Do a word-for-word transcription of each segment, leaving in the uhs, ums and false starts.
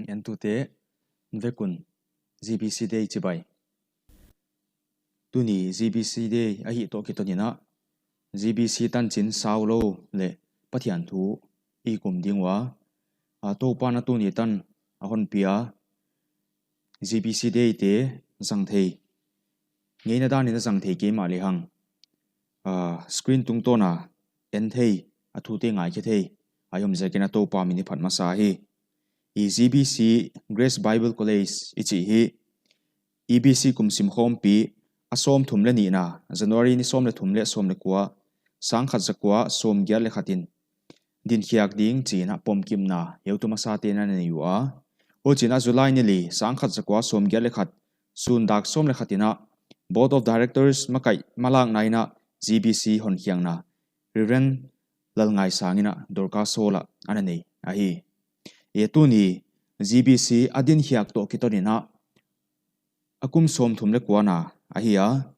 Entute vek un, G B C Day chibai. Tuni G B C Day ahih toh kiton in, G B C tanchin sau lou leh Pathian thu i kum ding ua, a, Toupa'n tuni tan a hon pia G B C Day te zang thei, ngeina dan in a zang thei kei mahlehang, a, screen tungtawn a en thei, a thute ngaikhe thei a om ziakin Toupa min i phat masa hi. I G B C, Grace Bible College i chih hi, E B C kum sim khawmpi a sawmthum leh nihna, January ni sawm leh thum leh sawm leh kua, sangkhat zakua sawmgiat leh khat in dinkhiak ding chi'n pomkimna heutu masate'n a nei ua. Huchiin July ni li, sangkhat zakua sawmgiat leh khat, sun dak sawm leh khat in Board of Directors makaih malakna in G B C honkhiakna Reverend Lalngaisang in Dorcas Hall ah ana nei ahi. E, tuni G B C a dinkhiak toh kiton in a kum sawmthum leh kuana ahi a.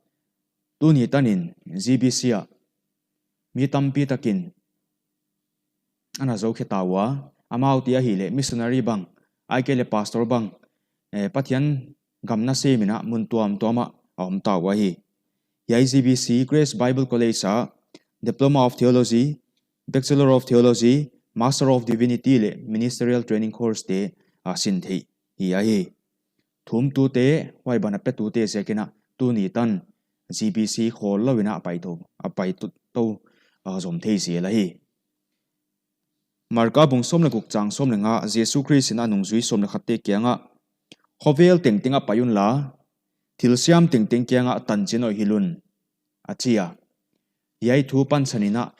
Tuni tanin G B C ah mi tampi takin ana zou khe ta ua, amaute ahihleh missionary bang, ahihkeileh pastor bang, eh, Pathian gam nasem in mun tuamtuam ah a om ta ua hi. Hiai G B C Grace Bible College ah Diploma of Theology, Bachelor of Theology, Master of Divinity leh Ministerial Training Course te a sin thei hi ahi. Thumtute, huai bana petute ziakin tuni tan G B C khawl lou in a pai tou, a pai tou, tou, a zom thei zel ahi. Marka bung sawm leh guk chang sawm leh nga, Jesu Khrist in a nungzui sawm leh khatte kiangah, khovel tengteng ah pai unla, thilsiam tengteng kiangah tanchin hoih hilh un, a chi a. Hiai thu pansan in, a,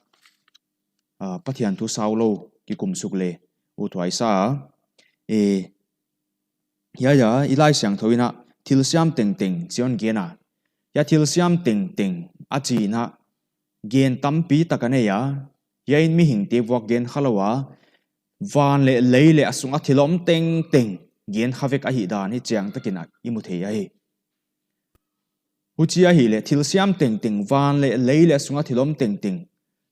Pathian thu sau lou kikum suk leh uthuai sa a. E, hiai ah i Laisiangthou in thilsiam tengteng chi'n gen a. Hiai thilsiam tengteng a chihna gen tampi tak a nei a. Hiai in mihingte vuak gen kha lou a, van leh lei leh a sung a thil om tengteng gen kha vek ahihdan hi chiang takin i mu thei ahi. Huchi ahihleh thilsiam tengteng, van leh lei leh a sung a thil om tengteng,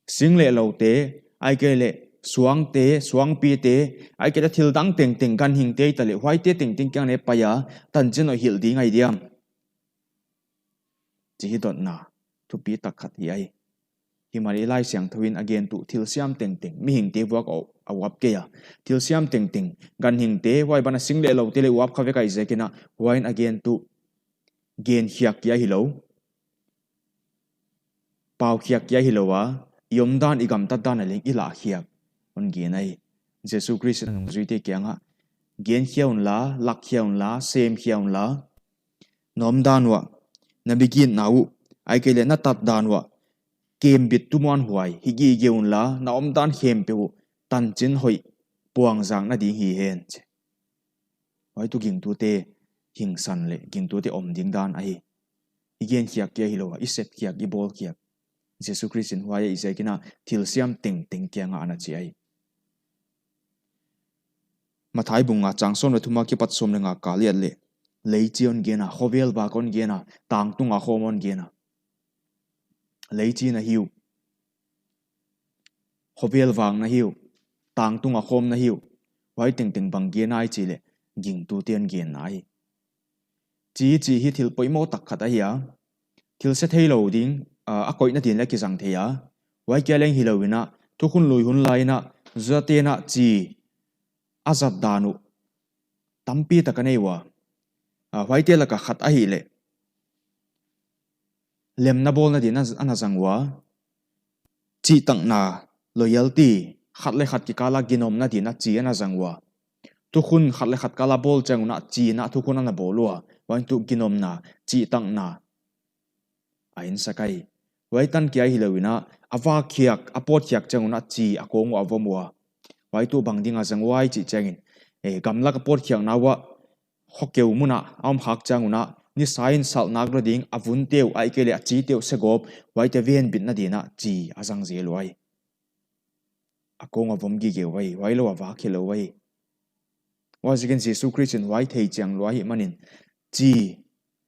sing leh loute, ahihkeileh suangte, suangpite, ahihkeileh thil dang tengteng, ganhingte taleh huaite tengteng kiang leh pai a, tanchin hoih hilh ding ahi diam? Chih hi dotna thupi tak khat hi ahi. Himahleh Laisiangthou in a gen tuh thilsiam tengteng, mihingte vuak a, a uap kei a. Thilsiam tengteng, ganhingte, huai bana sing leh loute leh uap kha vek ahih ziakin, huai in a gen tuh genkhiak kia hilou, paukhiak kia hilou a, i omdan, i gamtatdan a leng i lahkhiak hon gen ahi. Jesu Khrist in a nungzuite kiangah, genkhia unla, lahkhia unla, semkhia unla, na omdan uah, na bigitna uh, ahihkeileh na tatdan uah kembit tu muanhuai hi gige unla, na omdan khempeuh uh tanchin hoih puangzakna ding hi hen, chi. Huai tuh gingtute hingsan leh gingtute om ding dan ahi. I genkhiak kia hilou a, i sepkhiak, i bawlkhiak. Jesu Khrist in huai ahih ziakin thilsiam tengteng kiangah ana chi ahi. Matthai bung nga chang sawm leh thum akipat sawm leh nga kal i et leh, leichi hon gen a, khovel vak hon gen a, tangtung a khawm hon gen a. Leichi na hi uh, khovel vak na hi uh, tangtung a khawm na hi uh, huai tengteng bang gen a i chih leh, gingtute'n genna ahi. Chi, chi hi thil poimoh tak khat ahi a. Thil se theilou ding, a, a koihna din leh kizang thei a. Huai kia leng hilou in, thukhun lui hun lai in, Judate'n chi a zat dan uh tampi tak a nei ua. A, huaite laka khat ahihleh, lemna bawlna din a, ana zang ua. Chihtakna, loyalty, khat leh khat kikal a ginomna din a chi ana zang ua. Thukhun khat leh khat kal a bawl chiang un chihna thukhun ana bawl ua. Huai tuh ginomna, chihtakna a insak ahi. Huai tan kia hilou in, a vakkhiak, a pawtkhiak chiang un chi a kawng uah a vom ua. Huai tuh bang ding a zang uai chih chiangin, eh, gamlak a pawtkhiakna uah, khokeu mun ah a om khak chiang un, nisa in salh nak lou ding a vunte uh, ahihkeileh a chite uh segawp, huaite venbitna din chi a zang zel uai. A kawng a vom gige uai, huai lou a vak hilou uai. Huaiziakin Jesu Khrist in huai thei chian lua ahihmanin, chi,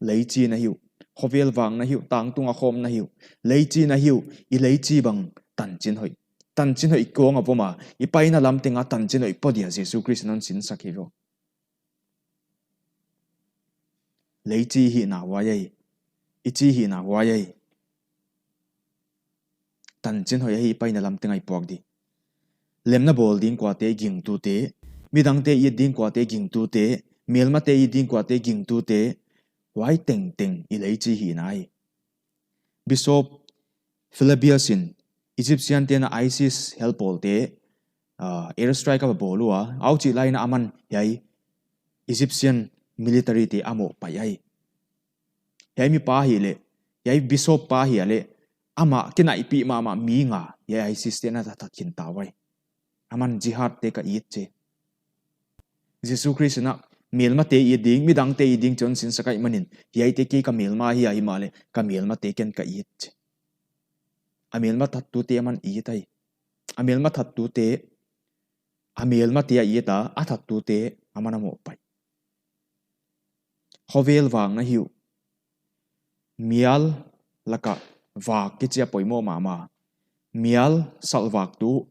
leichi na hi uh, khovel vak na hi uh, tangtung a khawm na hi uh, leichi na hi uh, i leichi bang tanchin hoih. Tanchin hoih i kawng a vom a, i paina lam teng a tanchin hoih pawt dia Jesu Khrist in hon sinsak hi uh. Lei chi hihna huai ahi. I chi hihna huai ahi. Tanchin hoih ahi paina lam teng a i puak di. Lemna bawl ding kuate gingtute, midangte it ding kuate gingtute, melmate it ding kuate gingtute, huai tengteng i lei chi hihna ahi. Bishop Philibius in Egyptian te'n ISIS helpawlte, ah, airstrike a bawl ua, a chih lai in aman hiai Egyptian military te a mohpaih ahi. Hiai mi pa hi leh, hiai bishop pa hi a leh, amah kinaihpih mahmah mi nga, hiai ISIS te'n a that khin ta uai. Aman jihad te ka it chi. Jesu Khrist in a melmate it ding, midangte it ding chih hon sinsak ahihmanin, hiaite kei ka melma ahi a, himahleh ka melmate ken ka it chi. A melma thattute aman it ahi. A melma thattute, a melmate a it a, a thattute aman a mohpaih. Khovel vak na hi uh. Mial laka vak kichi a poimoh mahmah. Mial salvaktu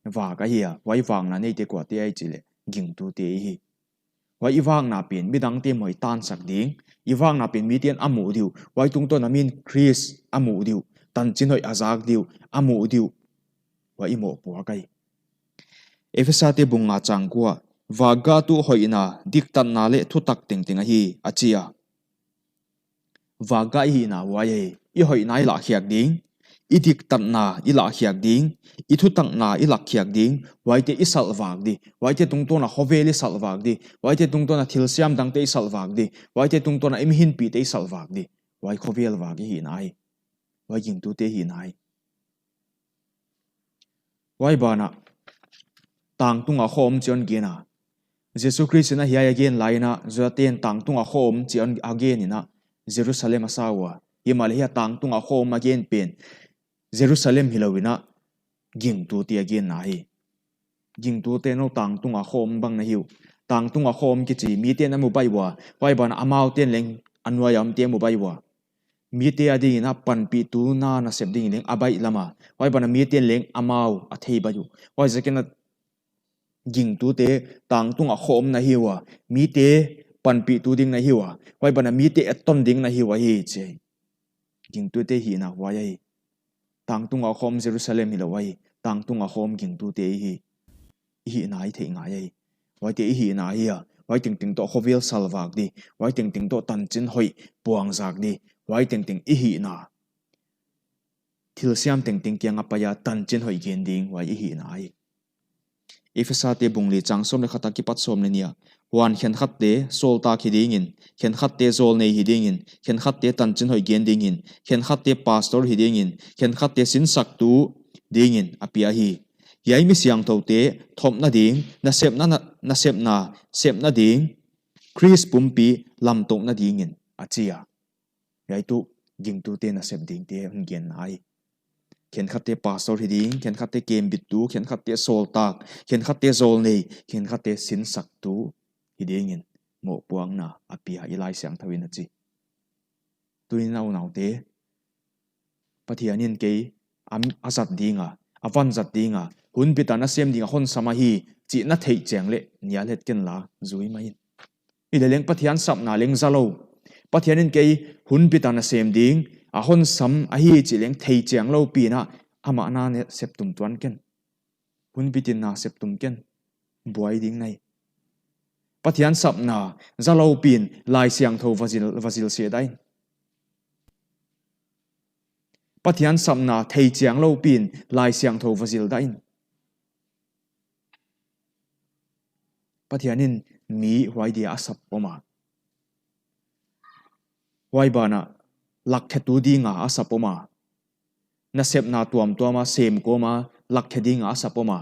vak ahi a, huai vakna neite kuate ahi chih leh gingtute i hi. Huai i vakna pen midangte moh i tansak ding, i vakna pen mite'n a muh di uh, huai tungtawn a min Khrist a muh di uh, tanchin hoih a zak di uh, a muh di uh, huai i mohpuak ahi. Ephesate bung nga chang kua, vak gah tuh hoihna, diktatna leh thutak tengteng ahi, a chi a. Vak gah i hihna huai ahi. I hoihna i lahkhiak ding, i diktatna i lahkhiak ding, i thutakna i lahkhiak ding, huaite i salvak di, huaite tungtawn a khovel i salvak di, huaite tungtawn a thilsiam dangte i salvak di, huaite tungtawn a i mihinpihte i salvak di, huai khovel vak i hihna ahi. Huai gingtute hihna ahi. Huai banah, tangtung a khawm chih hon gen a. Jesu Khrist in a hiai a gen lai in a, Judate'n tangtung a khawm chih hon a gen in a, Jerusalem a sa ua. Himahleh hiai tangtung a khawm a gen pen, Jerusalem hilou in a, gingtute a genna ahi. Gingtute nou tangtung a khawm bang na hi uh. Tangtung a khawm kichi, mite'n a mu baih ua. Huai banah amaute'n leng a nuai a omte a mu baih ua. Mite adingin a panpihtu na nasep dingin leng a baihlam a. Huai banah mite'n leng amau a thei baih uh. Huaiziakin a gingtute tangtung a khawm na hi ua. Mite panpihtu ding na hi ua. Huai banah mite etton ding na hi ua hi chi. Gingtute hihna huai ahi. Tangtung a khawm Jerusalem hilou ahi. Tangtung a khawm gingtute i hi. I hihna i theih ngai ahi. Huaite i hihna ahi a. Huai tengteng toh khovel salvak di. Huai tengteng toh tanchin hoih puangzak di. Huai tengteng i hihna. Thilsiam tengteng kiang a pai a tanchin hoih gen ding huai i hihna ahi. Ephesate bung li chang sawm leh khat a kipat sawm leh nih a. Huan khenkhatte sawltak hi dingin, khenkhatte zawlnei hi dingin, khenkhatte tanchin hoih gen dingin, khenkhatte pastor hi dingin, khenkhatte sinsaktu dingin a pia hi. Hiai mi siangthoute thopna ding, nasepna, na, nasepna, sepna ding, Khrist pumpi lamtouhna dingin a chi a. Hiai tuh gingtute nasep dingte hon genna ahi. Khenkhatte pastor hi ding, khenkhatte kembittu, khenkhatte sawltak, khenkhatte zawlnei, khenkhatte sinsaktu hi dingin mohpuakna a pia i Laisiangthou in a chi. Tuin a unaute, Pathian in kei a, a zat ding a, a van zat ding a, hunbi tan a sem ding a hon sam ahi, chih na theih chiang leh nial het ken la, zui mai in. Hileleng Pathian sapna leng za lou. Pathian in kei hunbi tan a sem ding a hon sam ahi chih leng thei chiang lou pi in a, amah na ne sep tum tuan ken. Hunbi tin na sep tum ken. Buai ding na hi. Pathian sapna za lou pi in Laisiangthou va zil, va zil seh dah in. Pathian sapna thei chiang lou pi in Laisiangthou va zil dah in. Pathian in mi huai dia a sap om a. Huai banah lakkhetu dinga a sap om a. Nasepna tuamtuam a sem kawm a lakkhe dinga a sap om a.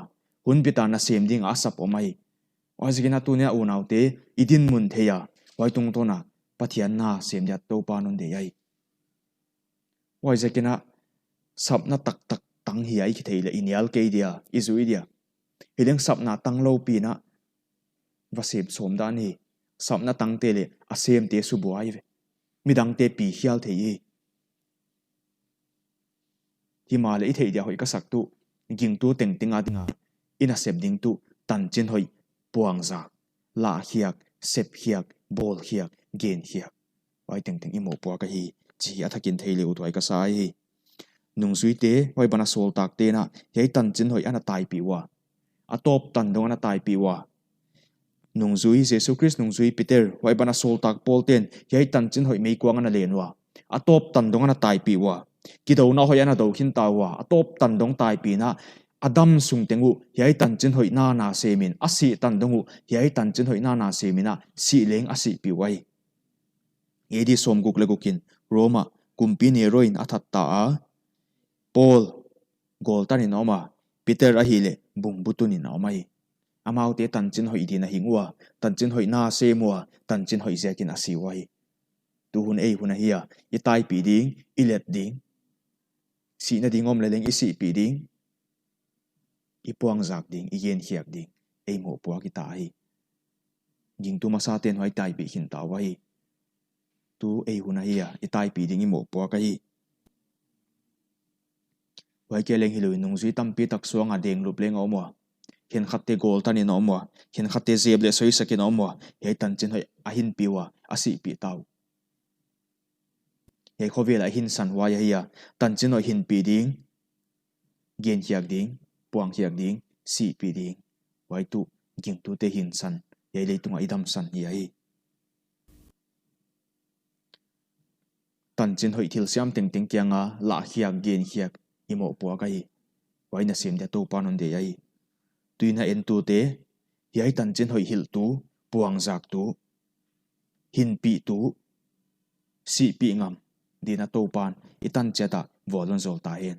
Hunbi tan a sem dinga a sap om ahi. Huaiziakin a tuni a unaute i dinmun thei a. Huai tungtawn a Pathian na sem dia Toupa'n hon deih ahi. Huaiziakin a sapna taktak tang hi a i kithei leh i nial kei dia, i zui dia. Hileng sapna tang lou pi in a va sem sawm dan hi. Sapna tangte leh a semte subuai ve. Midangte pi hial thei hi. Himahleh i theih dia hoih ka sak tuh, gingtu tengteng a dinga i nasep ding tuh tanchin hoih puangzak, lahkhiak, sepkhiak, bawlkhiak, genkhiak. Huai tengteng i mohpuak ahi chih a thakin thei leh ut huai ka sa hi. Nungzuite, huai ban a sawltakte'n hiai tanchinhoih ana taipih ua, a tawp tan dong ana taipih ua. Nungzui Jesu Khrist nungzui Peter, huai ban a sawltak Paul te'n hiai tanchinhoih meikuang ana len ua, a tawp tan dong ana taipih ua. Kidouna hoih ana dou khin ta ua, a tawp tan dong taipihna, a dam sung teng uh hiai tanchinhoihna na semin, a sih tan dong uh hiai tanchinhoihna na semin, a sih leng a sihpih uh ahi. A D sawmguk leh guk in Roma kumpi Nero in a that ta a, Paul gawltanin a om a, Peter ahihleh bungbu tunin a om ahi. Amaute tanchinhoih din a hing ua, tanchinhoihna sem ua, tanchinhoih ziakin a si uh ahi. Tu hun ei hun ahi a, i taipih ding, i let ding, sihna ding om leleng i sihpih ding, i puangzak ding, i genkhiak ding, ei mohpuak i ta hi. Gingtu masate'n huai taipih khin ta uh ahi. Tu ei hun ahi a, i taipih ding i mohpuak ahi. Huai kia leng hilou in nungzui tampi tak suang a denglup leng a om ua, khenkhatte gawltanin a om ua, khenkhatte zep leh soisakin a om ua, hiai tanchinhoih a hinpih ua, a sihpih ta uh. Hiai khovel a hinsan huai ahi a, tanchinhoih hinpih ding, genkhiak ding, puangkhiak ding, sihpih ding. Huai tuh gingtute hinsan, hiai leitung a i damsan hi ahi. Tanchinhoih thilsiam tengteng kianga lahkhiak, genkhiak i mohpuak ahi. Huai nasem dia Toupa'n hon deih ahi. Tui a entute, hiai tanchinhoih hilhtu, puangzaktu, hinpihtu, sihpih ngam dingin Toupa'n i tan chiat a vualzawl ta hen.